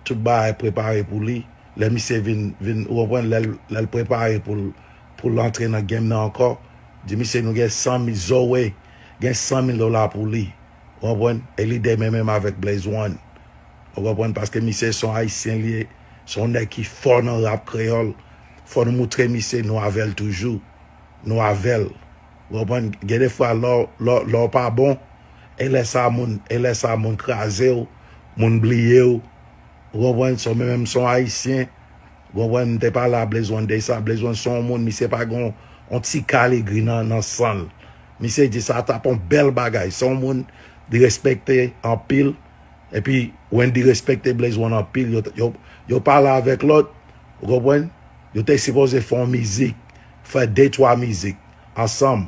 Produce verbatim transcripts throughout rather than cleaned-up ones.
tout bagay prepare pou li. Lè misye vin, vin, ou konprann, lè l, lè l prepare pou l, pou l antre nan game nan ankò, di misye nou gen san mil, Zoe gen san mil dola pou li. Ou konprann? E li de men menm avèk Blaze One. Ou konprann? Paske misye se yon Ayisyen li ye, se yon nèg ki fò nan rap kreyòl. Fò nou moutre misye nou avè l toujou. Nou avè l. Ou konprann? Gen de fwa lè w, lè w, lè w pa bon, e lè sa moun, e lè sa moun kraze w, moun bliye w. Ou konprann? So, men menm se yon Ayisyen. Ou konprann? M te pale a Blaze One de sa. Blaze One se yon moun, misye pa gen yon, yon ti kaligri nan, nan san l. Misye di sa t ap yon bèl bagay. Se yon moun li respekte anpil. Epi Wendy respekte Blaze One anpil. Yo, yo, yo pale avèk lòt. Ou konprann? Yo te sipoze fè yon mizik, fè de twa mizik ansanm.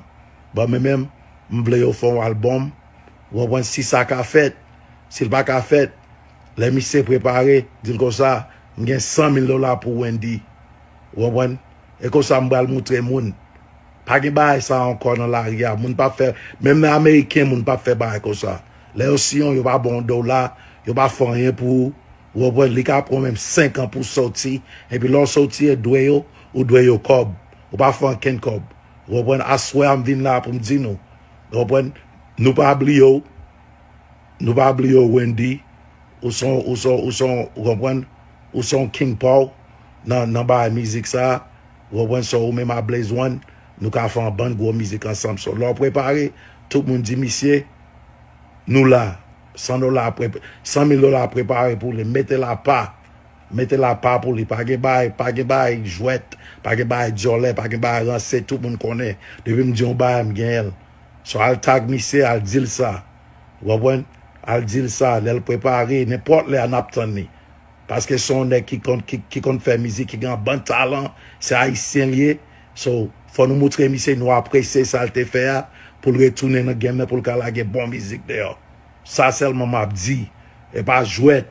Bon, men menm, m vle yo fè yon albòm. Ou konprann? Si sa ka fèt, si l pa ka fèt, lè misye prepare, di l konsa, m gen san mil dola pou Wendy. Ou konprann? E konsa m pral moutre moun. Pa gen bagay sa ankò nan lari a. Moun p ap fè, menm nan Ameriken, moun p ap fè bagay konsa. Lè yo siyen w, yo pa ba w yon dola, yo pa fè anyen pou ou. Ou konprann? Li ka pran menm senk an pou soti. Epi lè w soti, e dwe yo, ou dwe yo kòb. Ou pa fè ankenn kòb. Ou konprann? Aswè a, m vin la pou m di nou. Ou konprann? Nou pa bliye w. Nou pa bliye w, Wendy. Ou se yon, ou se yon, ou se yon, ou konprann? Ou se yon King Paw nan, nan bagay mizik sa. Ou konprann? So, ou menm a Blaze One, nou ka fè yon bann gwo mizik ansanm. So, lè w prepare, tout moun di misye, nou la. San dola, pre-, san mil dola prepare pou li. Mete l apa. Mete l apa pou li. Pa gen bagay, pa gen bagay jwèt, pa gen bagay dyòlè, pa gen bagay ranse, tout moun konnen. Depi m di yon bagay, m genyen l. So, al tag misye, al di l sa. Ou konprann? Al di l sa, lè l prepare, nenpòt lè a n ap tann li. Paske se yon nèg ki konn, ki, ki konn fè mizik, ki gen yon bann talan, se Ayisyen li ye. So, fò nou moutre misye nou apresye sa l te fè a, pou l retounen nan game nan, pou l ka lage bon mizik deyò. Sa sèlman m ap di. E pa jwèt.